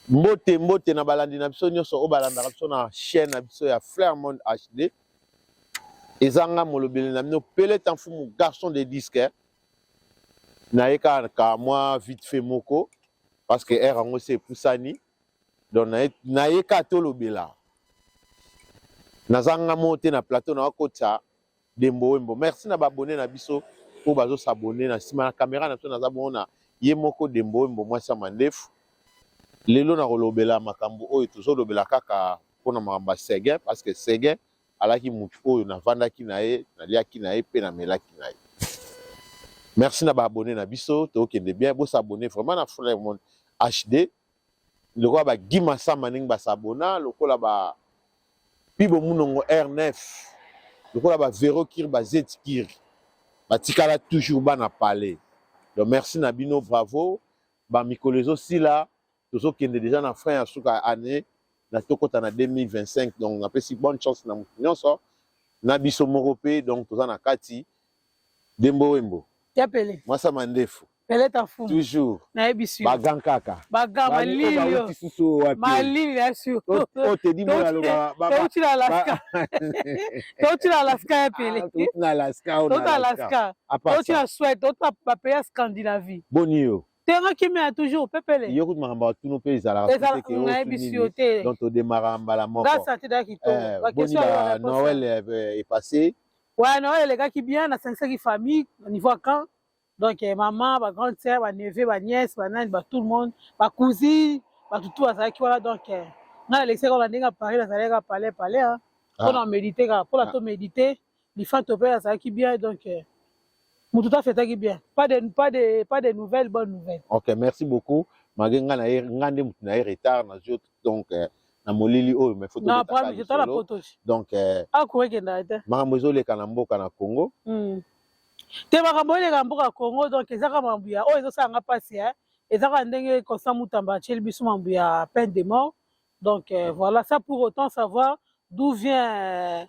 Mbote mbote na balandi na biso nyonso oyo balandaka biso na chaîne na biso ya Flairmont HD. Eza nga molobeli na bino Peleta Mfumu, garçon de disque. Naye kaka mwa vite fait moko parce que heure yango esi epusani. Donc naye kaka tolobela. Naza nga moko te na plateau, nakotisa Dembo Wembo. Merci na ba abonnes na biso oyo bazo s'abonner. Na nsima na caméra na biso naza bongo na ye moko Dembo Wembo, mwasi ya mandefu. Lelo nakolobela makambo oyo tozolobela kaka mpona makambo ya Seguin, parce que Seguin alaki mutu oyo navandaki na ye, naliaki na ye mpe namelaki na ye. Merci na ba abonnes na biso, tokende bien, bos'abonner vraiment na Flairmont HD lokola ba Guy Massamba ndenge basabona, lokola ba Pibo Munongo R9, lokola ba Vero Kir, ba Zet Kir, batikala toujours bana palais. Donc merci na bino, bravo. Ba mikolo ezosila, tozokende déjà na fin ya suka ya année na tokota na 2025. Donc napesi bonne chance na motu nyonso na biso moko mpe. Donc toza na kati. Dembo Wembo. Ya Pele. Mwasa mandefu. Peleta Fumu. Toujours. Nayebisi yo. Bagan kaka. Bagan malili yo. Susu wapi? Malili ya sur. O Teddy Mola aloba ba. Touti na Alaska. Touti na Alaska ya Pele. Touti na Alaska. Touti na Alaska. Touti na Suède, touti na ba pays ya Scandinavie. Boni yo. Tenga kimia toujours pepele. Yo kutu makambo ya tunu mpe ezalaka. Nayebisi yo te. Donc todémarra mbala moko. Grâce à Tida kitoko. Ba question ya Noël est passé. Ouais, Noël elekaki bien, nasangisaki famille au niveau ya camp. Donc maman, ba grande sœur, ba neveu, ba nièce, ba nani, ba tout le monde, ba cousine, bato tout bazalaki wana. Donc ngai nalekisaki wana ndenge ya Paris, nazalaki kaka palais palais hein. Mpona méditer kaka, mpona to méditer. Lifanto mpe azalaki bien, donc motu to afetaki bien. Pas de nouvelles, bonne nouvelle. Ok, merci beaucoup. Malgré nga na ye, nga nde motu na ye retard nazwi, donc na molili oyo, mais faut Non, problème, je tala poto. Donc akure kendaka te. Makambo ezoleka na mboka na Congo. Te, makambo eleka mboka ya Congo, donc eza kaka makambo ya oyo ezosalanga mpasi. Eza kaka ndenge Constant Mutamba atieli biso mambo ya peine de mort. Donc voilà, ça pour autant savoir d'où vient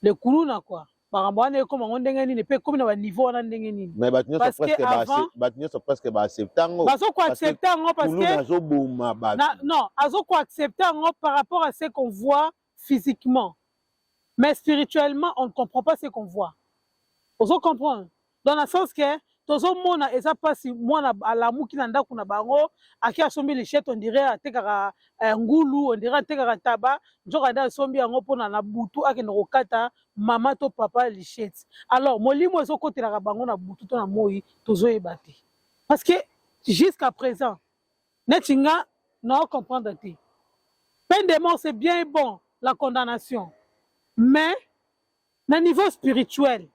le kuluna quoi. Makambo wana ekóma ngo ndenge nini mpe ekómi na baniveau wana ndenge nini? Mais bato nyonso presque baaccepte yango. Bazokoaccepte yango parce que azoboma bato. Non, azokoaccepte yango par rapport à ce qu'on voit physiquement, mais spirituellement on ne comprend pas ce qu'on voit. Ozo comprendre? Dans le sens que tozomona eza mpasi, mwana alamuki na ndako na bango, aki asombi lichette, on dirait atekaka ngulu, on dirait atekaka taba, nzoka nde asombi yango mpona na butu akende kokata mama to papa lichette. Alors molimo ezokotelaka bango na butu to na moi, tozoyeba te, parce que jusqu'à présent neti nga na comprendre te. Peine de mort, c'est bien et bon, la condamnation, mais na niveau spirituel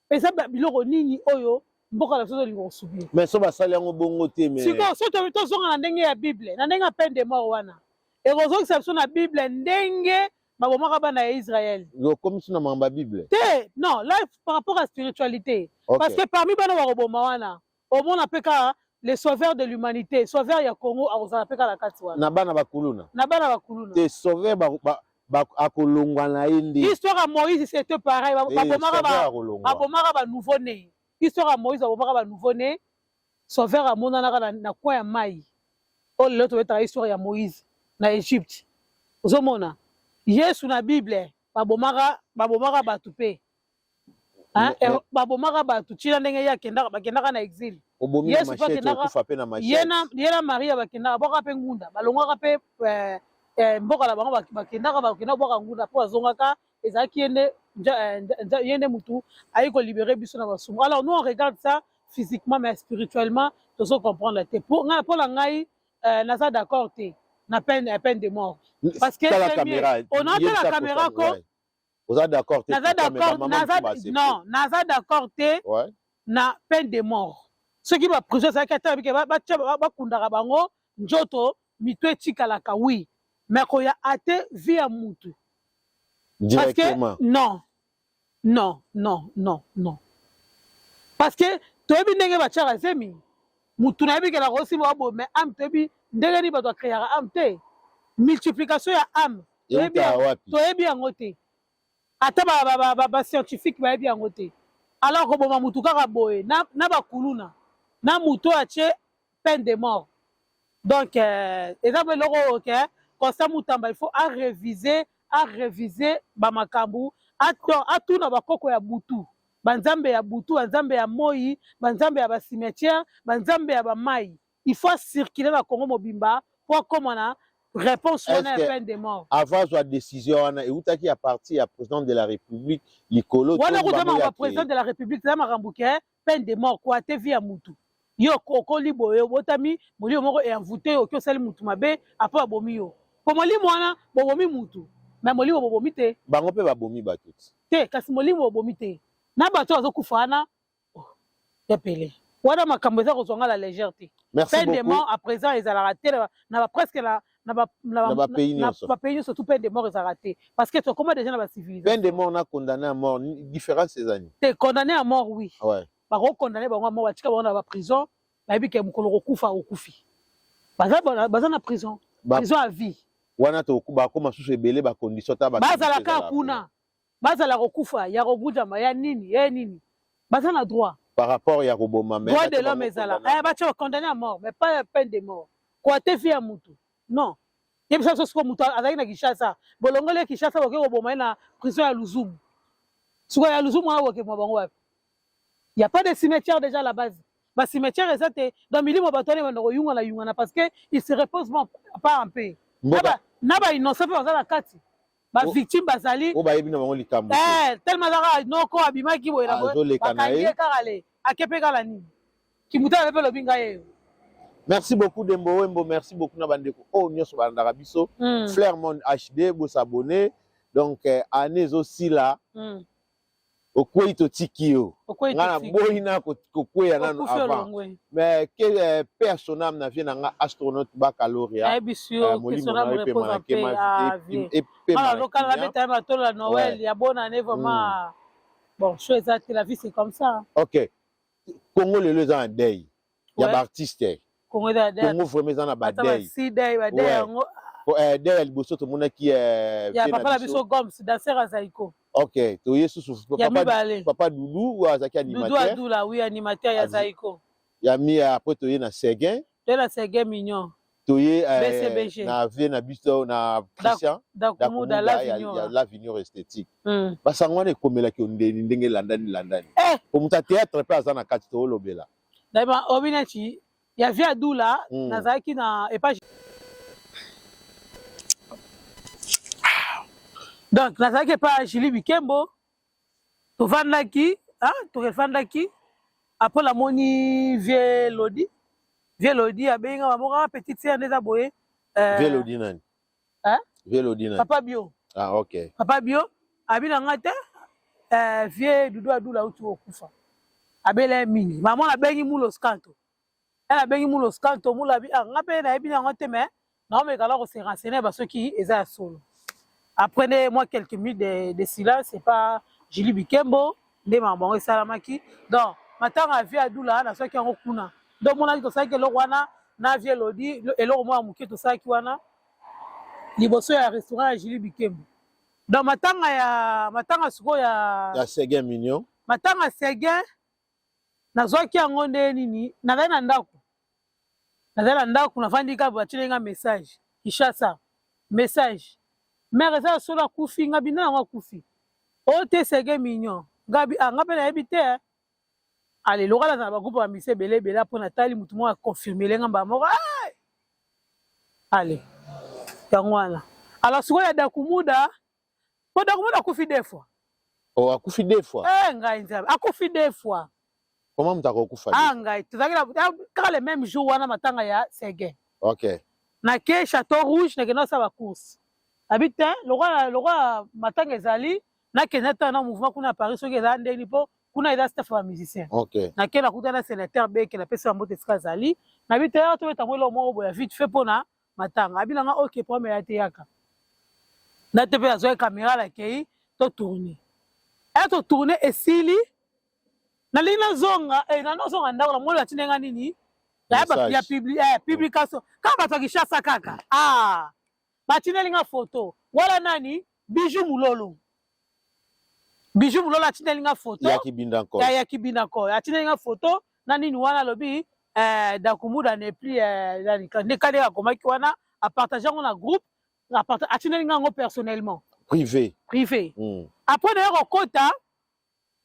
eza biloko nini oyo mboka na biso tolinga kosubir? Mais so basali yango bongo te, mais Sikoyo so tozonga na ndenge ya Bible, na ndenge ya peine de mort wana, ekozongisa biso na Bible ndenge babomaka bana ya Israel. Okomisi na makambo ya Bible. Te, non, là par rapport à spiritualité, parce que parmi bana bakoboma wana, omona mpe kaka le sauveur de l'humanité, sauveur ya Congo akozala mpe kaka na kati wana. Na bana bakuluna. Na bana bakuluna. Te, sauveur akolongwa na ye nde. Histoire ya Moïse, c'était pareil, babomaka banouveau né. Histoire ya Moïse, babomaka banouveau né, sauveur amonanaka na coin ya mai. Oyo lelo tobetaka histoire ya Moïse na Égypte, ozomona Yesu na Bible, babomaka bato mpe, babomaka bato ntina ndenge ye akendaka, bakendaka na exil. Yesu ye na Maria bakendaka bwaka mpe ngunda, balongwaka mpe mboka na bango, bakendaka bwaka ngunda mpo bazongaka, ezalaki ye nde mutu ayi kolibérer biso na basumu. Alors nous, on regarde ça physiquement, mais spirituellement tozo comprendre te. Mpo na ngai, naza d'accord te na peine de mort, parce que on a la caméra ko. Oza d'accord te? Naza d'accord, non, naza d'accord te na peine de mort. Soki baprison ezalaki, ata babike bakundaka bango nzoto, mito etikalaka, oui, mais koya ate vie ya mutu parce que non, non, non, non, non, parce que toyebi ndenge batiaka zemi, mutu nayebi ke nakosimba baboye, mais âme, toyebi ndenge nini bato acréaka âme te, multiplication ya âme toyebi yango te, ata bascientifique bayebi yango te. Alors koboma mutu kaka boye na bakuluna na mutu oyo atie peine de mort. Donc eza mpe eloko oyo ke Constant Mutamba il faut a reviser, a reviser ba makambu, atuna ba koko ya butu, ba nzambe ya butu, ba nzambe ya moyi, ba nzambe ya ba cimetière, ba nzambe ya ba mayi. Il faut a circuler na Congo mobimba po akoma na reponse wana ya peine de mort. Avant azwa decision wana ewutaki ya parti ya president de la Republique likolo wana kuta makambo ya president de la Republique eza makambo ke peine de mort ko ate vie ya mutu. Yo okoli boye obotami molimo moko e envoute yo oki osali mutu mabe apres babomi yo po molimo wana bobomi mutu mais molimo bobomi te. Bango pe babomi batu ti. Te kasi molimo bobomi te na batu oyo bazokufa wana oh, ya pele wana makambo eza kozwa nga la légère te. Merci peine de mort à présent ezalaka te na ba presque na na ba na ba pays nyonso, ba pays nyonso tout peine de mort ezalaka te parce que tokoma déjà na ba civilisation. Peine de mort na condamné à mort différence eza nini? Te, condamné à mort oui. Ouais. Bako condamné bango à mort, batika bango na ba prison, bayebi ke mokolo kokufa okufi. Baza baza na prison. Ba, prison à vie. Wana to bakoma susu ebele ba condition ta ba bazala kaka kuna. Bazala kokufa ya kogujama ya nini ya nini. Baza na droit. Par rapport ya koboma mais droit de l'homme ezala. Eh batia condamné à mort mais pas peine de mort. Ko te vie ya mutu. Non. Yebisa biso sikoyo mutu azalaki na Kinshasa. Bolongoli ye Kinshasa boke koboma ye na prison ya Luzumu. Sikoyo ya Luzumu wana boke boma bango wapi? Il y a pas de cimetière déjà à la base. Ba cimetière eza te. Donc milimo bato wana ebanda koyungana yungana parce que il se repose pas en paix. Na ba innocent pe baza na kati. Ba victime bazali. Oyo bayebi na bango likambo te. Eh, tellement azaka noko abimaki boye na boye. Azoleka na ye. Bakangi ye kaka le. Ake pe kala nini? Kimutala pe lobi ngai yeyo. Merci beaucoup Dembo Wembo, merci beaucoup na bandeko oyo nyonso balandaka biso. Flair Monde HD, bo s'abonner. Donc euh, année ezosila. Okwei totiki yo. Nga na boyi na kokweya nanu avant. Mais que euh, paix à son âme na vie na nga astronaute baccalauréat. Nayebisi yo que son âme repose en paix. Ah, vie. Epema na kimia. Beta ye matolo ya Noël, ya bonne année vraiment. Bon, choix eza te, la vie c'est comme ça. OK. Congo lelo eza na deuil ya ba artiste. Congo eza na deuil. Congo vraiment eza na ba deuil. Si deuil, ba deuil yango. Eh, deuil ya liboso tomonaki eh, ya papa na biso Goms, danseur ya Zaiko. OK, toye susu ya mibale. Papa Doudou oyo azalaki animateur. Doudou Adoula, oui, animateur ya Zaiko. Ya mi après toye na Seguin. Toye na Seguin Mignon. Toye eh, na vie na biso na Christian Dakumuda ya L'Avenir esthétique. Basango wana ekomelaki yo ndeni ndenge elandani landani. Eh! Po moto ya théâtre pe aza na kati toolobela. Dayeba obi neti ya vie Adoula nazalaki na epa donc nazalaki epa ya Julie Bikembo tovandaki ah tofandaki après namoni vieux Lodi, vieux Lodi abengi nga moko ah petite sœur nde eza boye euh, vieux Lodi nani? Hein? Vieux Lodi nani? Papa Bio. Ah ok. Papa Bio abi na nga te euh, vieux Doudou Adoula uti kokufa abela ye mingi mama nabengi Mulos Kanto elle abengi Mulos Kanto Mula abi ah nga mpe nayebi nango te mais naomeka na kose renseigner ba soki eza ya solo. Après nde moi quelques minutes de silence c'est pas Julie Bikembo nde makambo yango esalamaki donc matanga ya vieux Adoula nazwaki yango kuna nde omonaki tosalaki eloko wana na vieux Lodi eloko moko ya moke tosalaki wana liboso ya restaurant ya Julie Bikembo donc matanga ya matanga sikoyo ya ya Seguin Mignon matanga Seguin nazwaki yango nde nini nazali na ndako nazali na ndako nafandi kaka batindeli nga message Kinshasa message mère eza ya solo akufi nga bino yango akufi o te Seguin Mignon nga bi ah nga pe nayebi te eh. Ale lokola nazala ba groupe ya ba musiciens ebele ebele mpo natali motu moko aconfirmele nga mbala moko ah! Ale yango wana alors sikoyo ya Dakumuda po Dakumuda akufi deux fois. Oh, akufi deux fois? Eh ngai nzambe akufi deux fois. Comment moto akokufa? Ah ngai tozalaki na kaka le même jour wana matanga ya Seguin. OK. Nake Château Rouge nakende osala ba course. Abi te lokola lokola matanga ezali nakende ata na mouvement kuna ya Paris soki eza ndenge nini po kuna eza staff ya ba musiciens. OK. Nake nakuta na sénateur Beke napesi ba mbote esika azali. Nabi te awa tobeta ngo eloko moko boye vite fait pona matanga. Abi na nga OK problème ya te yaka. Na te pe azwaki camera nakei to tourner. Aya to tourner esili nalingi nazonga eh, na nazonga ndako namoni batindi nga nini ya ba ya publi, eh, publication kaka bato ya Kinshasa kaka ah batindeli nga photo wala nani Bijou Mulolo Bijou Mulolo atindeli nga photo ya Kibinda ya, ya Kibinda Nkoy atindeli nga photo na nini wana alobi Dakumuda n'est plus nde kade akomaki wana, apartage yango na groupe, atindeli nga yango personnellement. Privé. Privé. Après naye kokota,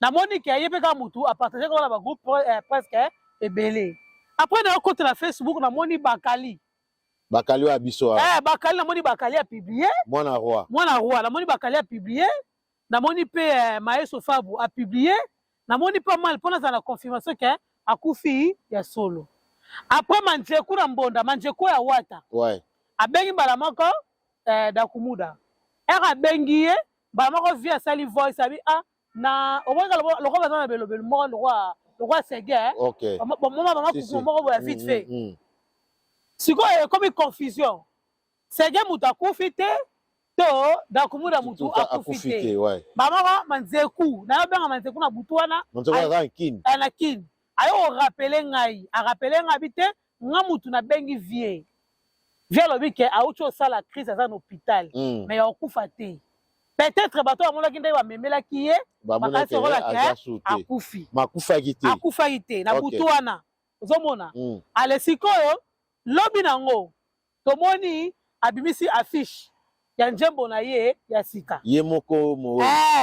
namoni ke ye mpe kaka mutu apartage yango na bagroupe presque ebele. Après naye kokota na Facebook, namoni Bakali. Bakali oyo ya biso awa. Bakali, namoni Bakali apublie. Mwana roi. Mwana roi, namoni Bakali apublie, namoni mpe Maeso Fabu apublie, namoni pas mal mpo nazala na confirmation ke akufi ya solo. Après Manjeku na mbonda, Manjeku ya Wata abengi mbala moko Dakumuda. Ere abengi ye mbala moko, vi asali voice abi ah na omonaka lokola baza na belobelo moko lokwa sege bomoma bama kuku moko boya vite fait. Sikoyo ekomi confusion, sege moto akufi te to Dakumuda motu akufi te. Bamoko Manzeku nayobenga Manzeku na butu wana na Kini, ayo korappeler ngai, arappeler ngai abi te nga mutu nabengi vie. Vie alobi ke auti osala crise, aza na hôpital, mais ya kokufa te. Peut-être bato bamonaki ndenge bamemelaki ye, bakasi lokola ke akufi. Akufaki te. Akufaki te na butu wana, ozomona. Ale sikoyo lobi nango tomoni abimisi affiche ya nzembo na ye ya sika. Ye moko mo.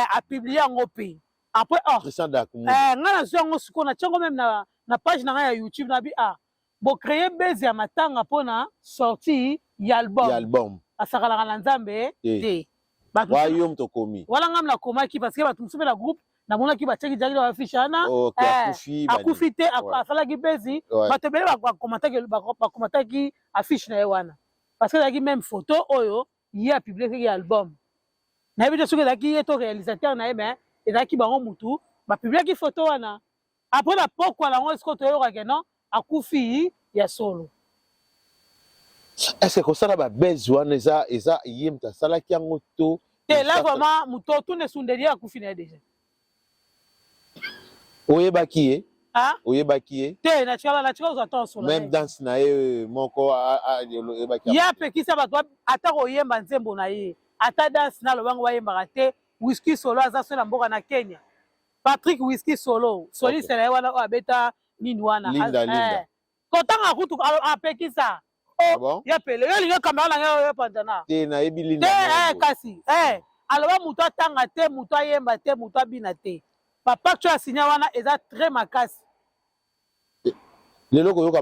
Apublie yango mpe après oh, Christian Dakumuda. Nga nazwi yango sikoyo, natia yango même na page na ngai ya YouTube. Nabi ah, bocréer buzz ya matanga mpona sortie ya album. Ya album. Asakalaka na Nzambe te. Wa yo moto okomi. Wana ngam nakomaki parce que bato mosusu mpe na groupe namonaki batiaki diaki na bafiche wana. Akufi te, asalaki buzz. Bato ebele bakomataki affiche na ye wana parce que ezalaki même photo oyo ye apublieki album. Nayebi te soki ezalaki ye to réalisateur na ye, mais ezalaki bango mutu bapubliaki photo wana. Après na pokwa nango sikoyo toyokake non, akufi ya solo. Est ce que kosala babuzz wana eza ye moto asalaki yango to? Te, là vraiment moto otuna esundeli, ye akufi na ye déjà. Oyebaki ye? Oyebaki ye? Te, natikala kozwa temps osola. Même danse na ye moko oyebaki? Ye apekisa bato ata koyemba nzembo na ye, ata danse na alobango bayembaka te. Whisky Solo aza so na mboka na Kenya, Patrick Whisky Solo, soliste na ye wana oyo abeta nini wana. Linda, Linda. Kotanga kutu apekisa. Ah bon? Ya pele yo olingi kamera na ngai oyo panzana. Te, nayebi Linda. Te, kasi aloba moto atanga te, moto ayemba te, moto abina te. Papa tio asinya wana eza très makasi. Lelo koyoka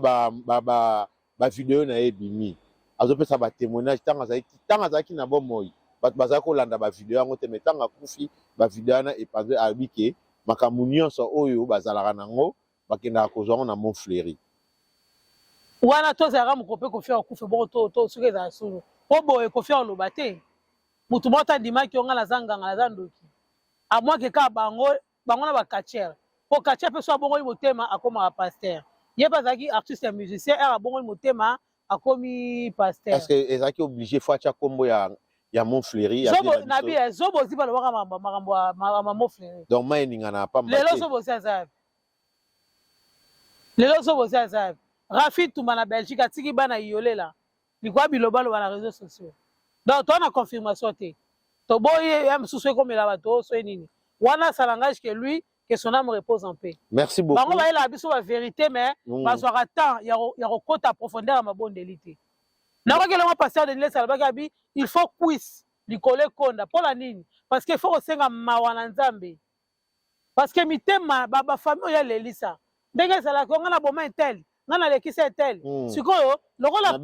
bavideo na ye ebimi, azopesa batémoignage ntango azalaki na bomoi, bato bazalaki kolanda bavideo yango te, mais ntango akufi, bavideo wana epanze. Alobi ke makambo nyonso oyo bazalaka nango, bakendaka kozwa yango na Mont Fleury. Wana tozalaka moko mpe Kofi akufa bongo to soki ezala solo mpo boye Kofi aloba te, motu moko andimaki yo ngai naza nganga, naza ndoki, amwake kaka bango bango na bacatcheur, po catcheur mpe so abongoli motema akomaka pasteur. Ye mpe azalaki artiste ya musicien, ere abongoli motema akomi pasteur. Est ce que ezalaki obligé faut atya nkombo ya Mont Fleury? Nabi Zobozi balobaka makambo ya Mont Fleury. Donc mai eningana pamba. Lelo Zobozi aza yapi? Lelo Zobozi aza yapi? Rafi Tumba na Belgique atiki bana yolela likwa bilobaloba na réseaux sociaux. Donc toa na confirmation te, toboyi ya mosusu ekomela bato oyo nini wana. Ça langage que lui, que son âme repose en paix. Merci beaucoup. Bango bayelaka biso bavérité, mais bazwaka temps ya kokota profondeur ya mabondeli te. Nakoki elongo pasteur Denis alobaki, abi il faut cuisse likolo ekonda. Mpo na nini? Parce que il faut kosenga mawa na Nzambe, parce que mitema bafamille oyo alelisa ndenge ezalaki, nga na boma etel, nga nalekisa etel. Sikoyo lokola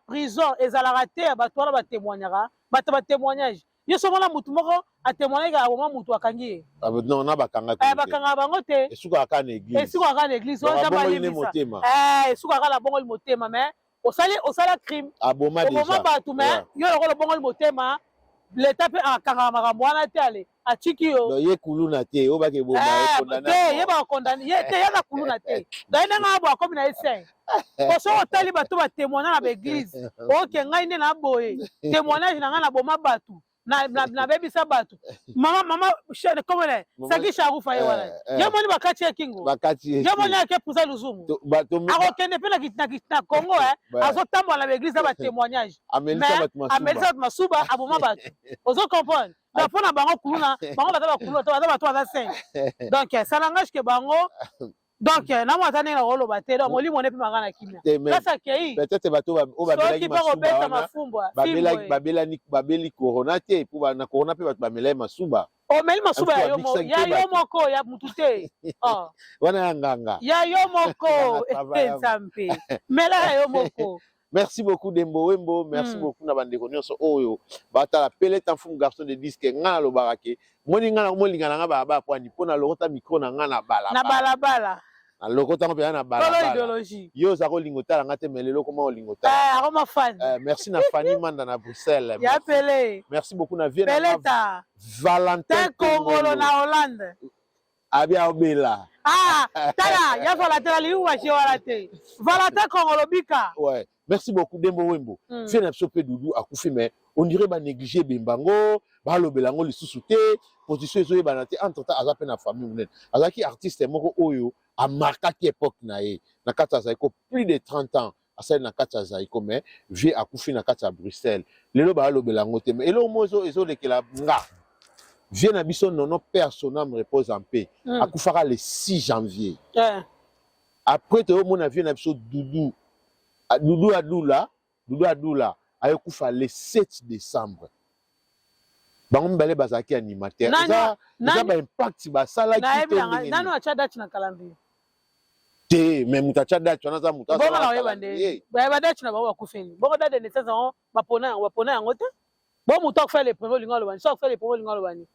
prison ezalaka te ya bato wana batémoignaka, bato batémoignage nyonso omona mutu moko atémoignaki aboma mutu, akangi ye. Non, na bakanga. Bakangaka bango te. Esukaka kaka na église. Esukaka kaka na église. Motema. Esukaka na bongoli motema, mais osali osala crime. Aboma. Oboma bato, mais yo lokola obongoli motema, leta mpe akangaka makambo wana te, ale atiki yo. Ye kuluna te oyo bakeboma. Te, ye bakondamner ye te, yaza kuluna te. Donc ndenge abo akomi na ye saint, po soki otali bato batémoigna na baéglise, oke ngai nde na boye témoignage na ngai, naboma bato, nabebisa bato. Mama mama komona Saki Sharufa ye wana, ye moni bakati ye kingo, ye moni ake pusa luzumu, akokende mpe na Congo, azotambola na baéglise na batémoignage, amelisa bato masuba, aboma bato. Ozo comprendre? Donc mpo na bango kuluna, bango baza bakuluna to baza bato baza saint. Donc ça langage ke bango. Donc na mwa ata ndenge nakoloba te, donc molimo ne epemaka na kimia. Place akei. Peut-être bato oyo bamelaki soki mpe kobeta masuba wana mafumbwa fimbo. Babelani, babeli corona te, po na corona mpe bato bamelaki masuba. Omeli masuba ya yo Abikisaki ya mpe yo bato. moko, ya mutu te. Oh. Wana ya nganga. Ya yo moko. Nganga travail yango. Nzambe, mela ya yo moko. Merci beaucoup, Dembo Wembo. Merci beaucoup na bandeko nyonso oyo batala Peleta Mfumu, garçon de disque. Nga nalobaka ke moni nga na molinga na nga balabala pwani mpo na lokota micro na nga na na balabala. Balabala. Na lokota ngo mpenza na kolo balabala. Idéologie. Yo oza kolinga otala nga te, mais lelo koma olinga otala. Eh, akoma fan. Merci na Fanny Manda na Bruxelles. Ya Merci, Pele. merci beaucoup na vie na nga Peleta Valentin te Kongolo Kongolo na Hollande. Abi aobela. Ah, tala ya Valentin, alingi waje wana te. Valentin Kongolo, bika. Ouais, merci beaucoup, Dembo Wembo. Vie na biso mpe Dudu akufi, mais on dirait banéglige ebemba ngo, balobela yango lisusu te, position ezoyebana te. Entre temps aza mpe na famille monene, azalaki artiste moko oyo amarkaki époque na ye na kati ya Zaiko, plus de 30 ans asali na kati ya Zaiko. Mais vie akufi na kati ya Bruxelles, lelo balobela yango te. Mais eloko moko ezolekela nga, vie na biso Nono, paix à son âme, repose en paix, akufaka le 6 janvier. Après toyomona vie na biso Dudu, Dudu Adula, Dudu Adula ayekufa le 7 décembre. Bango mibale bazalaki animateur. Eza baimpact basalaki nayebi to nanga ndenge nanu nini? Atya date na calendrier. Te, mais moto atya date wana aza moto bongo azala na oyeba nde calendrier. Bayeba date na bango bakufeli bongo, date de naissance yango bapona yango, bapona yango te. Bo moto akufa le premier, olinga oloba ni so akufa le premier, olinga oloba ni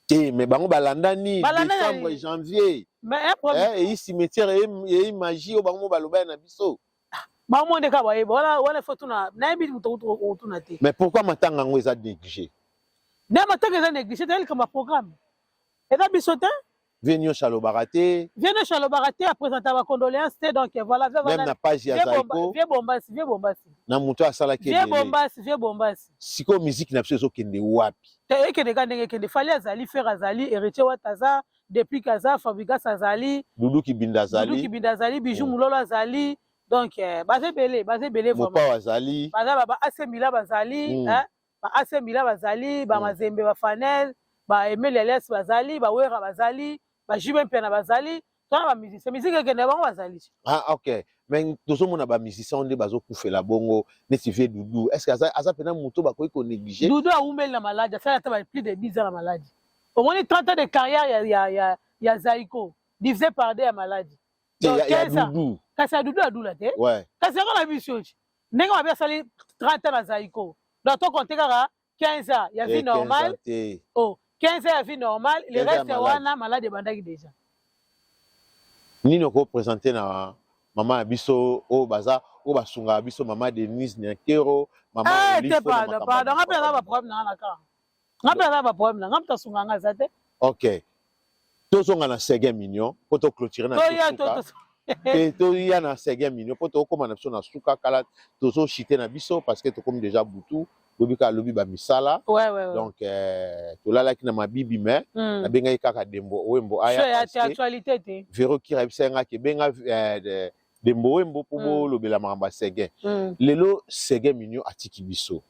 Te, mais bango balandani. Balandani. Décembre, janvier. Mais un problème. Eyi cimetière, eyi magie oyo bango mo baloba ya na biso. Bango nde kaka bayeba wana. Wana ifo tuna, nayebi moto otuna te. Mais pourquoi matanga yango eza négligé? Nde matanga eza négligé te, likambo ya programme eza biso te. Vie nyonso alobaka te. Vie nyonso alobaka te, apresenta bacondoléance te, donc voilà. Même na page ya Zaiko. Vie Bombasi, vie Bombasi. Na moto asalaki vie ebele. Bombasi, vie Bombasi. Sikoyo musique na biso ezokende wapi? Te, ekende ka ndenge ekende. Fally azali, Ferre azali, Héritier Wata aza, Deplick aza, Fabregas azali. Dudu Kibinda Dudu azali. Kibinda azali, Bijou Mulolo azali, donc baza ebele, baza ebele vraiment. Mopao azali. Baza ba AC Mila bazali, hein, ba AC Mila bazali, ba Mazembe, ba Fanel, ba Emeli Elias bazali, ba Wera bazali, ba JB Mpiana bazali. Twana bamusicien, musique ekende, bango bazali. Ah ok, mais tozomona bamusicien nde bazokufela bongo neti vie Dudu. Est ce que aza mpena moto bakoki konéglige? Dudu awumeli na maladi, asali ata ba plus de 10 ans na maladi. Omoni 30 ans de carrière ya Zaiko divisé par deux ya maladi. Te, Donc, ya 15 ans. Dudu. Kasi ya Dudu adula te. Kasi yango na biso ti ndenge mabe asali 30 ans na Zaiko, donc tokonte kaka 15 ans ya vie 15 ans normale. Te. Oh, 15 ans ya vie normale, le 15 ans ya reste maladi. Wana maladi ebandaki déjà. Nini okopresente na mama ya biso oyo baza, oyo basungaka biso, mama Denise Nyakero, mama Eh, Olive te, mpo na pardon. makambo ya Pardon, nga mpe naza papa? baproblème na nga na kaka, nga mpe naza baproblème na nga, moto asunga nga aza te. Ok, tozonga na Seguin Mignon mpo toclôture na toya biso suka. Te, toya na Seguin Mignon mpo tokóma na biso na suka kala, tozochite na biso parce que tokomi déjà butu, lobi kaka lobi bamisala. Ouais. Donc tolalaki na mabibi, mais nabengaki kaka Dembo Wembo aya aya ya parce te que actualité te. Vero Kira ayebisaki nga ke benga Dembo Wembo mpo bolobela makambo ya Seguin. Lelo Seguin Mignon atiki biso,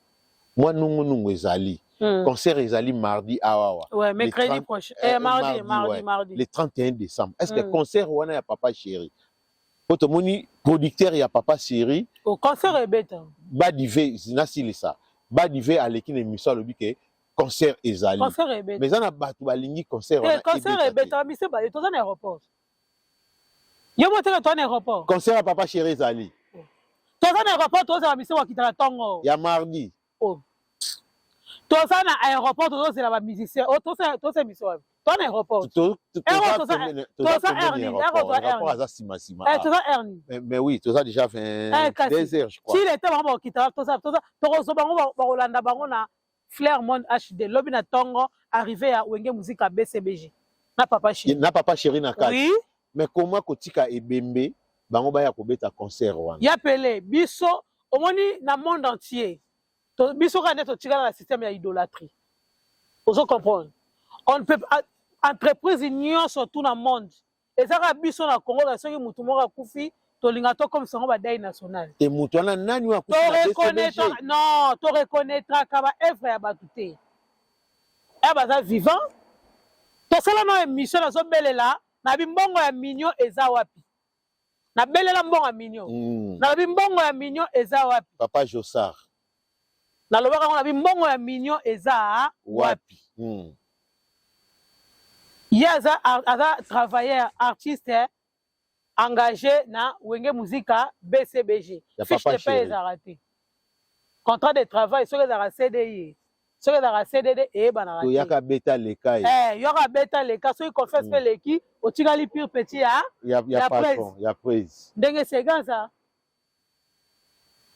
mwa nungunungu ezali. Concert ezali mardi awawa. Ouais, mercredi 30 prochain. Eh, mardi, mardi, mardi, ouais. Mardi. Le 31 décembre, est ce que concert wana ya Papa Chéri, po tomoni producteur ya Papa Chéri Au concert ebeta. Badive, nasilisa, Badive aleki na émission, alobi ke concert ezali. Concert ebeta. Mais eza na bato balingi concert Te, wana concert ebeta te. ebeta, mise baye toza na aéroport. Yo mo teke toza na aéroport. Concert ya Papa Chéri ezali. Toza na aéroport, tozela mise wakita na ntongo. Ya mardi. Oh. Toza na aéroport, tozozela bamusicien. Oh, toza émission wapi? Toza na aéroport. Toza pembeni Ernie, aéroport. aéroport. Aéroport Ernie. aza nsima nsima. Eh, toza Ernie. Mais oui, toza déjà Eh, kasi. 22 heures, je crois. Ti lete bango bakokita, toza tokozwa bango, bakolanda bango na Flair Monde HD lobi na ntongo, arrivé ya Wenge Musica BCBG na Papa Chéri. Na Papa Chéri na kati. Oui. Mais comment kotika ebembe, bango baya kobeta concert wana? Ya pele biso, omoni na monde entier biso kaka nde totikala na système ya idolâtrie. Ozo comprendre? On ne peut pas, entreprise nyonso tout na monde, eza kaka biso na Congo ka soki motu moko akufi, tolinga tokomisa yango badeuil national. Te, moto wana nani oyo akufi na BCBG? Toreconnaître, non, toreconnaîtraka baœuvre ya bato te e baza vivant. Tosala na émission, nazobelela na bimbongo ya Mignon eza wapi? Nabelela mbongo ya million. Nalobi mbongo ya million eza wapi? Papa Josar. Nalobaka yango, nabi mbongo ya million eza wapi? Ye aza travailleur, artiste engagé na Wenge Musica BCBG. Ya Fiche Papa de paie Chéri. Ezalaka te. Contrat de travail, soki ezalaka CDI, soki ezalaka CDD, eyebanaka te. Toyaka beta leka ye. Eh, yoka beta leka, soki confiance mpe eleki, otikali pur petit ya ya ya patron ya prise. Ndenge seganza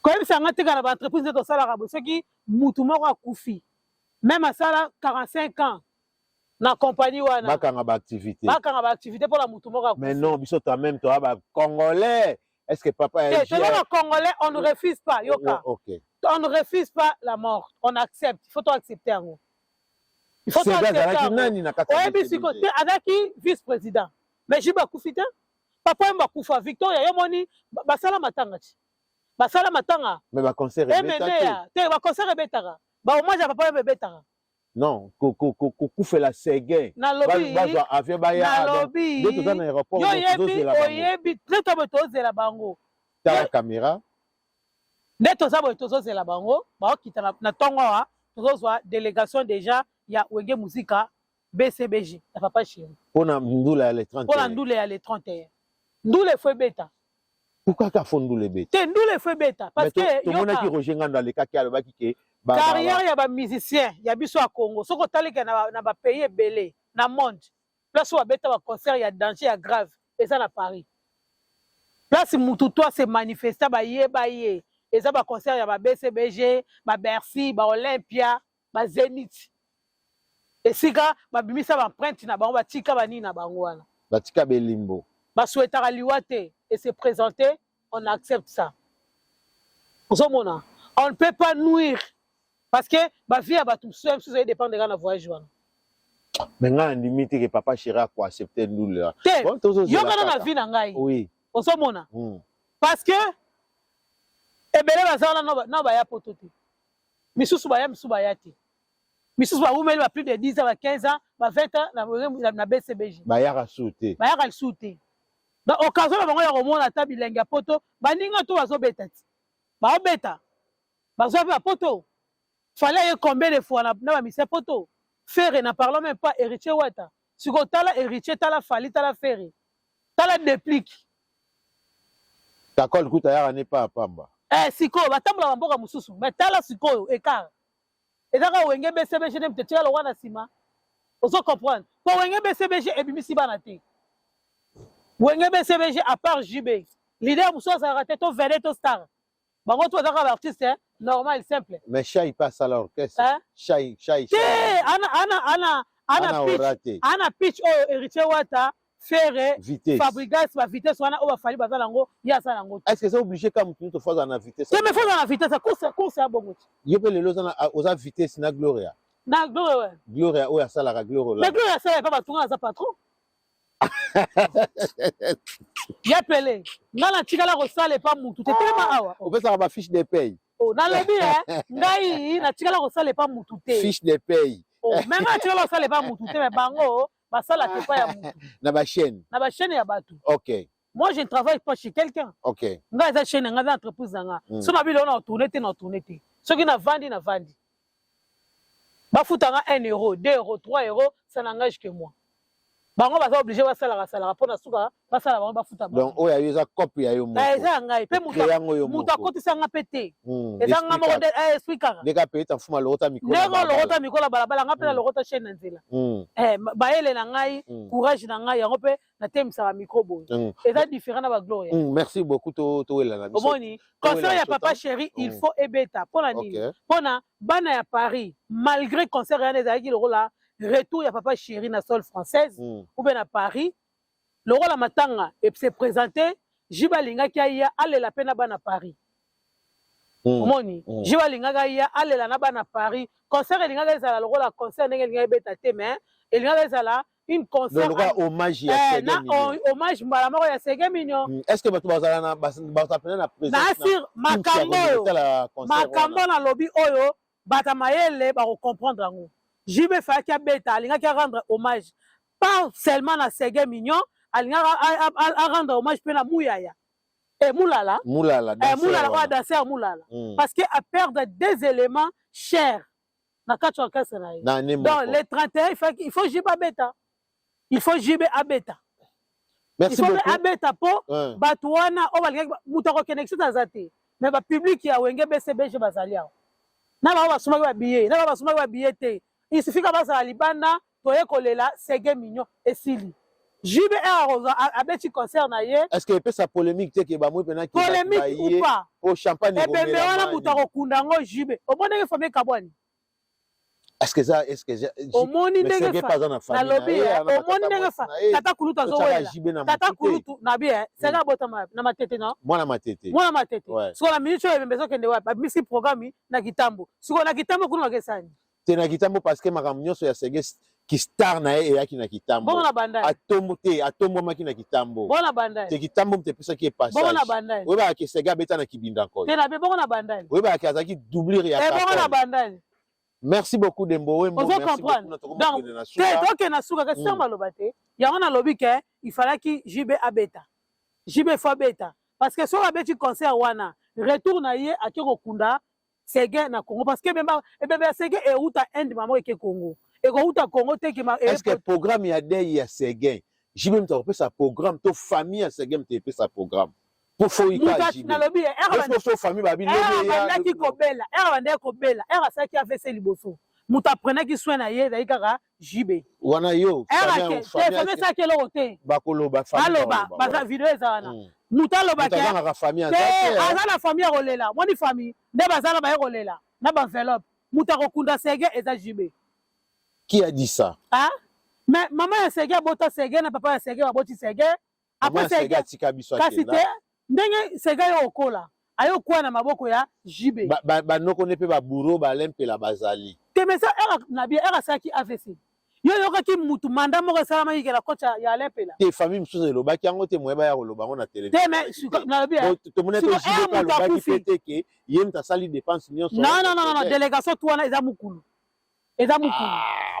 koyebisa nga tika na baentreprise nde tosalaka boye: soki mutu moko akufi, même asala 45 ans na compagnie wana, bakanga baactivité. Bakanga baactivité mpona mutu moko akufi. Mais non, biso toi même toya bacongolais, est ce que papa Te, toza ba Congolais, on ne refuse pas, yoka. On ne refuse pas la mort, on accepte. Il faut to accepter yango, il faut to Sega accepter azalaki yango. nani na kati ya Oyebi siko BCBG? Te, azalaki vice président, mais JB akufi te, papa Wemba akufa, Victoria yo moni basala matanga ti basala matanga. Mais baconcert ebeta te. Emeneya te, baconcert ebetaka, bahommage ya papa Wemba ebetaka. Non, kokufela Seguin, Nalobi bazwa avion baya. Nalobi Nde toza na aéroport. Yo oyebi. Tozozela bango. Oyebi nde to boye tozozela bango. Tala caméra. Nde toza boye, tozozela bango, baokita na ntongo awa. Tozozwa délégation déjà ya Wenge Musica BCBG ya Papa Chéri. Mpona ndula ya le 31. Mpona ndula ya le 31. Ndula efo ebeta. Pourquoi ka fo ndula ebeta? Te, ndula efo ebeta parce que tomonaki Roger Ngando alekaki, alobaki ke carrière ya bamusicien ya biso ya Congo, soki otalika na bapays ebele na monde, place oyo babeta baconcert ya danger, ya grave, eza na Paris. Place mutu to ase manifesta, bayeba ye, eza baconcert ya ba BCBG, baBercy, baOlympia, baZénith, esika babimisa baempreinte na bango, batika banini na bango wana. Batika belimbo. Basouhaitaka liwa te et se présenter, on accepte ça. Ozomona, on ne peut pas nuire parce que bavie ya bato mosusu ya mosusu edépendre kaka na voyage wana. Mais ngai nandimi te ke Papa Chéri akoaccepte ndula. Te. Bon, tozozela yokana na kaka. vie na ngai. Ozomona, parce que ebele baza wana na baya poto te, misusu baya, misusu baya te, misusu bawumeli ba plus de 10 ans, ba 15 ans, ba 20 ans na BCBG. Bayaka su te. Bayaka lisusu te. Donc occasion na bango ya komona ata bilenge ya poto, baninga to bazobeta ti baobeta, bazwa mpe bapoto. Fallait ye combien de fois na bamise poto? Ferre, n'en parlons même pas. Héritier Wata sikoyo, tala Héritier, tala Fally, tala Ferre, tala Déplique. Kakol kuta ayaka ne pa pamba. Eh, sikoyo batambola bamboka mosusu, mais tala sikoyo écart eza kaka Wenge BCBG nde moto etikala wana nsima. Ozo comprendre? Po Wenge BCBG ebimisi bana te. Wenge BCBG, à part JB, leader mosusu azalaka te, to vedette to star. Bango to azalaka baartiste normal, simple. Mais Shai mpe asala orchestre. Hein? Shai, Shai. Te, ana ana ana pitch. Ora te. Ana pitch oyo Héritier Wata, Ferre, vitesse. Fabregas, bavitesse wana oyo baFally baza nango, ye aza nango te. Est ce que eza obligé ka motu nyonso fo azala na vitesse? Te, mais fo aza na vitesse, course ya bongo ti. Yo mpe lelo oza vitesse na Gloria. Na Gloria, we. Gloria oyo asalaka Gloria. Mais Gloria asala epa batunga, aza patron ya pele. Nga natikala kosala epa mutu te, telema awa. Opesaka bafiche de paye. Oh, nalobi e ngai natikala kosala epa mutu te. Fiche de paye. Oh, mais ngai natikala kosala epa mutu te, mais bango basalaka epa ya mutu. Na bachaîne. Na bachaîne ya bato. Moi, je ne travaille pas chez quelqu'un. Ngai eza chaîne na ngai, eza entreprise na nga. So na biloko na otourne te, na otourne te. Soki navandi, navandi, bafutanga 1 euro, 2 euro, 3 euro, ça n'engage que moi. Bango baza obligé basalaka salaka mpo na suka basala bango bafuta bango. Donc oyo ayo eza cope ya yo moko. Eh, eza ya ngai mpe Créer yango yo moto moko. akotisanga mpe te. Eza nga moko nde esprit kaka. Ndenge apeyeta mfuma alokota mikro na ndenge balabala. olokota mikolo ya balabala, nga mpe nalokota chaîne na nzela. Eh, bayele na ngai, courage na ngai, yango mpe natemisaka micro boye. Eza différent na baGloria. Merci beaucoup, towela na biso. Omoni, concert ya Papa Chéri, il faut ebeta. Mpona nini? Mpona bana ya Paris. Malgré concert wana ezalaki lokola retour ya Papa Chéri na sol française ou bien na Paris, lokola matanga se présente, JB alingaki aya alela mpe na bana Paris. Omoni, JB alingaki aya alela na bana Paris. Concert elingaki ezala lokola concert ndenge elingaki ebeta te, mais elingaki ezala une concert. Lokola hommage ya eh, na hommage mbala moko ya Sege Mignon. Est ce que bato bazala na bazala pena na présence? Nasir makambo oyo, makambo nalobi oyo, bato mayele bakocomprendre yango. JB fayaki abeta, alingaki arendre hommage pas seulement na Sege Mignon, alingaki arendre hommage mpe na Muyaya. E Mulala. Mulala, eh, Mulala oyo danseur Mulala. Parce que a perdre des éléments chers na kati ya orchestre na ye. Donc le 31 il faut JB abeta. Il faut JB abeta. Merci il faut abeta po bato wana oyo balingaki moto akokende kisasa aza te. Mais ba public ya Wenge BCBG bazali awa. Na bango basomaki ba billet, na bango basomaki ba billet te. Il suffit ka bazala libanda, toye kolela Seguin Mignon esili. JB abeti concert na ye. Est-ce que epesa polémique te ke bamoi mpena? Polémique ou pas, po champagne. Ebembe wana, moto akokunda yango JB. Omoni ndenge famille ekabwani. Est-ce que ça, est-ce que Omoni ndenge nalobi, omoni ndenge tata kulutu azowela, tata kulutu na bi Sege abotama na Matete, no? Mwana Matete. Mwana Matete. Sikoyo na minute oyo ebembe ezokende wapi? Babimisi programme na Kitambo. Sikoyo na Kitambo kuna bakesani. Te, na Kitambo, parce que makambo nyonso ya Sege ki star na ye eyaki na Kitambo. Bongo na Bandali? Atombo te, atombwamaki na Kitambo. Bongo na Bandali? Te, Kitambo moto epesaki ye passage. Bongo na Bandali? Oyebaka ke Sege abeta na Kibinda Nkoy. Te, na be bongo na Bandali? Oyebaka ke azalaki doublure ya Bongo na Bandali? Merci beaucoup, Dembo Wembo. Ozo comprendre? Donc te, tokende na suka ke sango aloba te. Yango nalobi ke il fallaki JB abeta. JB faut abeta parce que soki abeti concert wana, retour na ye, ake kokunda Seguin na Congo, parce que ebembe ya Seguin euta Inde mamo, eke Congo, ekouta Congo te ke Est ce que programme ya deuil ya Seguin, JB moto akopesa programme to famille ya Seguin moto epesa programme? Po foika JB nalobi so famille babi. Abandaki kobela, ere abandaki kobela, ere asalaki AVC liboso, moto aprenaki soin na ye ezali kaka JB. Wana yo. Famille esalaki eloko te. Bakoloba. Baloba, baza video eza wana. Moto alobaka te. Aza na famille ya kolela, moni famille nde baza na baye kolela na ba enveloppe. Moto akokunda Sege eza JB. Qui a dit ça? Ah, mais mama ya Sege abota Sege na papa ya Sege baboti Sege. Après Sege atika biso. Kasi te, ndenge Sege ayo okola, ayo kwea na maboko ya JB. Banoko ne mpe baburo balempela bazali. Te, mais ça ere na bien, ere asalaki AVC, yo oyokaki mutu manda moko esalamaki ke na coach ya Alain Pela? Te, famille mosusu elobaki yango te, moyeba ya koloba yango na télévision. Te, mais nalobi tomoni ete JB mpe alobaki mpe te ke ye moto asali dépense nyonso. Non, non, non, non, délégation tu wana eza mokulu, eza mokulu.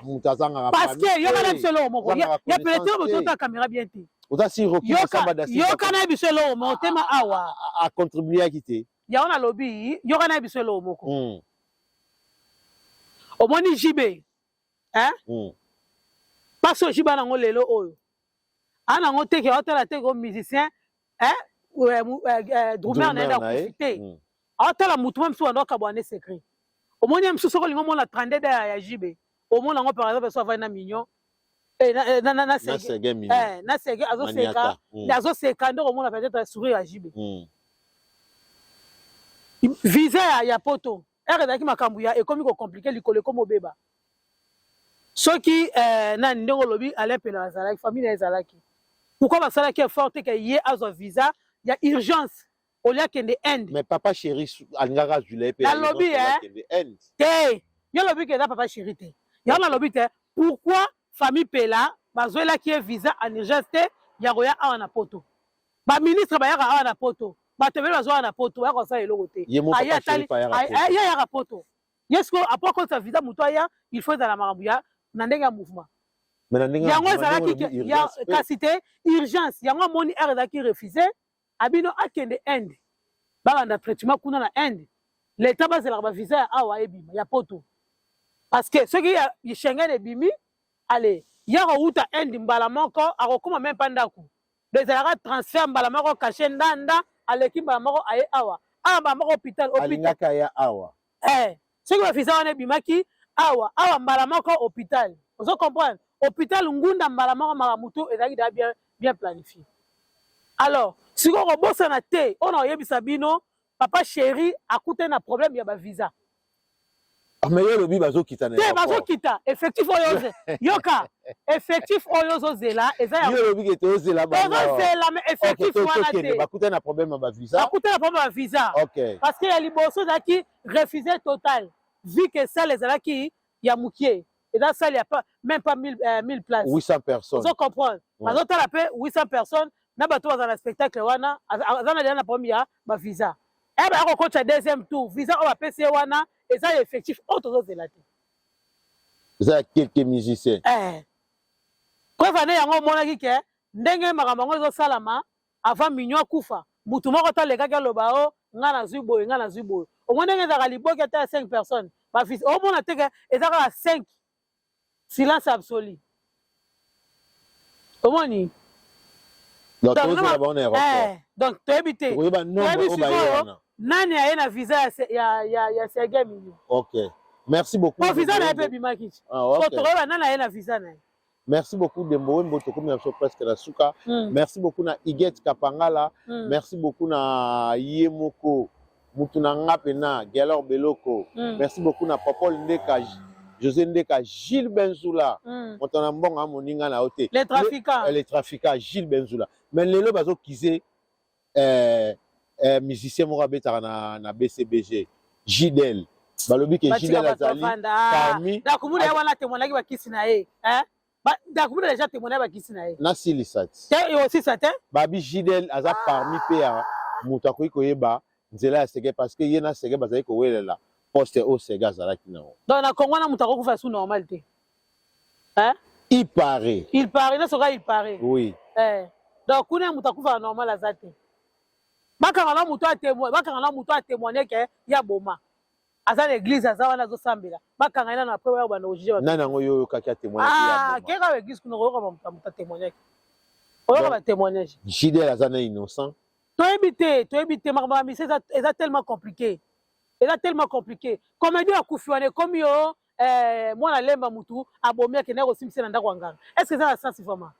Moto azangaka. Parce que yoka na biso eloko moko ya pele te, moto ota caméra bien te. Oza si Roki. Yoka na biso eloko moko tema awa. Acontribuaki te. Yango nalobi, yoka na biso eloko moko. Omoni JB, hein? Mpasi oyo JB nango lelo oyo aa nango te ke aotala te ko musicien, drummer na ye akufi te. Aotala mutu mwa mosusu bando akabwana ne secret. Omoni ye mosusu, soki olingi omona 32 ya JB, omona yango par exemple so avandi na Mignon, na Sege, azoseka, azoseka nde okomona peut-être sourire ya JB. Visa ya poto ere ezalaki makambo ya ekomi kocompliquer, likolo ekomi obeba. Soki nani, ndenge olobi, Alain Pela azalaki, famille na ye ezalaki, pourquoi basalaki effort te ke ye azwa visa ya urgence olia akende Inde? Mais papa chéri alingaka azwila ye mpe. Nalobi te, yo lobi ke eza papa chéri te. Yango nalobi te, pourquoi famille Pela bazwelaki ye visa en urgence te ya koya awa na poto? Baministre bayaka awa na poto, bato ebele bazwa awa na poto, bayaka kosala eloko te. Ye ayaka poto, ye sikoyo apo akotisa visa, moto aya, il faut ezala makambo ya na ndenge ya mouvement. Yango ezalaki kasi te urgence. Yango amoni ere ezalaki refusé, abino akende Inde, balanda traitement kuna na Inde. Leta bazelaka bavisa ya awa ebima ya poto, parce que soki ya Schengen ebimi, ale ya kowuta Inde mbala moko akokóma même mpa ndako. Donc ezalaka transfert mbala moko, cachet ndanda, aleki mbala moko, aye awa, awa mbala moko hôpital. Alingaka ya awa. Eh, soki bavisa wana ebimaki awa, awa mbala moko hôpital, ozo comprendre, hôpital ngunda mbala moko, makambo tu ezalaki déjà bien, bien planifié. Alors sikoyo kobosana te oyo na oyebisa bino, papa chéri akutani na problème ya bavisa. Mais yo olobi bazokita na te, bazokita effectif oyo. Yoka, effectif oyo ozozela eza ya yo olobi ke tozela. Tozozela, mais effectif wana te. Bakutani na problème ya bavisa. Bakutani na problème ya bavisa parce que ya liboso ezalaki refusé total, vu que salle ezalaki ya mokie, eza salle ya pas même pas 1000, 1000 places. 800 personnes. Ozo comprendre? Bazotala mpe 800 personnes na bato bazala na spectacle wana, aza na deja na problème ya bavisa. E baya kokotisa deuxième tour, visa oyo bapesi ye wana eza ya effectif oyo tozozela te. Eza ya quelques musiciens. Eh. Preuve ane yango omonaki ke ndenge makambo yango ezosalama avant Mignon akufa. Mutu moko te alekaki aloba o nga nazwi boye, nga nazwi boye. Omoni ndenge ezalaka liboke ata ya 5 personnes, ba fils omona te ke eza kaka 5, silence absolu. Omoni? Donc tozela bango na aéroport. Eh, donc toyebi te. Tokoyeba nombre Toyebi oyo baye sikoyo wana. nani aye na visa ya ya ya, ya Serge Mignon. Ok. Merci beaucoup. Po visa na ye mpe ebimaki. Ah, ok. Po tokoyeba nani aye na visa na ye. Merci beaucoup Dembo Wembo, tokomi na biso presque na suka. Merci beaucoup na Huguette Kapangala. Merci beaucoup na ye moko mutu na nga pena Gelor Beloko. Merci beaucoup na Popol Ndeka, José Ndeka, Gilles Benzula. Moto na mbongo moninga na yo te. Les trafiquants. Les trafiquants Gilles Benzula. Mais lelo bazo kize musicien moko abetaka na BCBG, Gidel. Balobi ke Batika Gidel bato azali bafanda. Ah, parmi Dakumuna ye wana témoignaki bakisi na ye. Hein? Dakumuna déjà témoignaki bakisi na ye. Nasilisa ti. Te osisa te? Babi Gidel aza parmi pe ya moto akoki koyeba nzela ya Sege parce que ye na Sege bazali kowelela poste oyo Sege azalaki nango. Donc na Congo wana moto akokufa sous normal te. Hein? Il paraît. Il paraît, na soka il paraît. Oui. Eh. Donc kuna moto akufa normal aza te. Bakanga na moto a témoin, bakanga na moto a témoigner ke ya boma. Aza na église, aza wana azosambela. Bakanga ye nano après oya banda kojuger bato. Nani yango yo oyokaki a témoigner ke ya Ah, boma? keka ba église kuna oyoka ba moto a témoigner. Oyoka Donc, ba témoignage. Gidel aza na innocent. Toyebi te makambo ya mise eza tellement compliqué. Eza tellement compliqué. Comédie akufi wana ekomi yo mwana lemba mutu abomi akendaki kosimbisa na ndako ya nganga. Est-ce que eza na sens vraiment?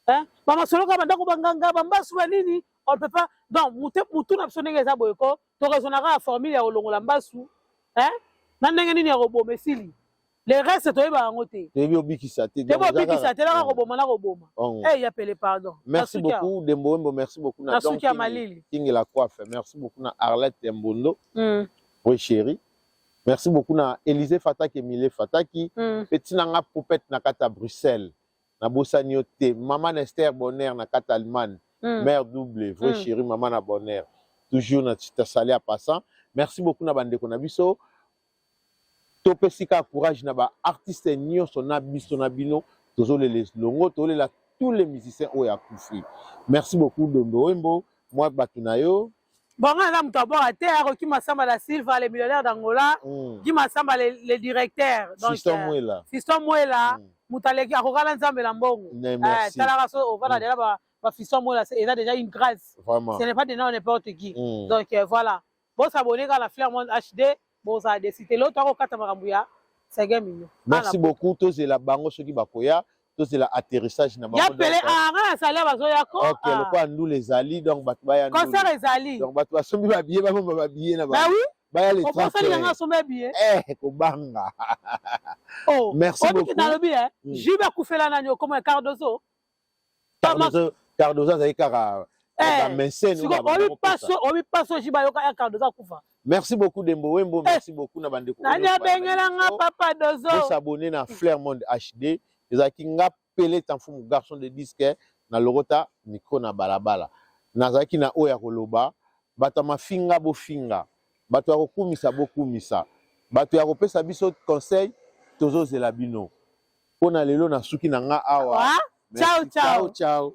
Hein? Ba masolo kaka bandako banganga, bambasu ba nini, on ne peut pas. Donc mutu na biso ndenge eza boye ko, to raisonnaka ya formule ya kolongola mbasu, hein? Na ndenge nini ya koboma esili. Le reste toyeba yango te. Toyebi obikisa te. Toyebi obikisa te, kaka koboma na koboma. Eh, ya pele pardon. Merci beaucoup Dembo Wembo, merci beaucoup na Don King, King la coiffe. Merci beaucoup na Arlette Mbondo. Oui chérie. Merci beaucoup na Élisée Fataki, Emile Fataki. Petit nanga poupette na kata Bruxelles. Na bosani yo te. Maman Esther Bonheur na kata Allemagne. Mère double, vrai chérie, maman na Bonheur. Toujours na tita salé à passant. Merci beaucoup na bandeko na biso. Topesi kaka courage na ba artiste nyonso na biso na bino, tozolela longo, tozolela tous les musiciens oyo akufi. Merci beaucoup Dondo Wembo, moi bato na yo. Bon, nga naza moto abwaka te, akoki Masamba da Silva, le millionnaire d'Angola, Guy Masamba le directeur. Donc, Fiston Mwela. Fiston Mwela, moto aleki akokala Nzambe na mbongo. Ne, merci. Talaka so ovanda déjà ba Fiston Mwela, eza déjà une grâce. Vraiment. Ce n'est pas donné à n'importe qui. Donc voilà. Bon s'abonner à la Flair Monde HD, bon ça a décidé l'autre akokata makambo ya Seguin Mignon. Merci beaucoup tozela bango soki bakoya, tozela atterrissage na bango. Ya pele ah nga na salaire bazoya ko. OK, lokola ndule ezali donc bato baya ndule. Concert ezali. Donc bato basombi ba billet, babomba ba billet na Bah bango. oui. Baya les Obosani 30. nga asomba billet. Eh, kobanga. Oh. Merci Obi beaucoup. nalobi eh. Jibe akufela nani okoma ya Cardozo. Cardozo, Cardozo azali kaka ba mécène Siko, oyo ba obi bango paso, kosa. obi paso Jibe ayoka ya Cardozo akufa. Merci beaucoup Dembo Wembo, merci beaucoup na bandeko Nani oyo abengela nga biso. Papa Dozo. Bo s'abonner na Flair Monde HD. Ezalaki nga Pele Tamfumu garçon de disque na logota micro na balabala. Nazalaki na oyo ya koloba, bato ya mafinga bofinga, bato ya kokumisa bokumisa, bato ya kopesa biso conseil tozozela bino. Pona lelo nasuki na nga awa. Ah, ciao, Merci. ciao. Ciao, ciao.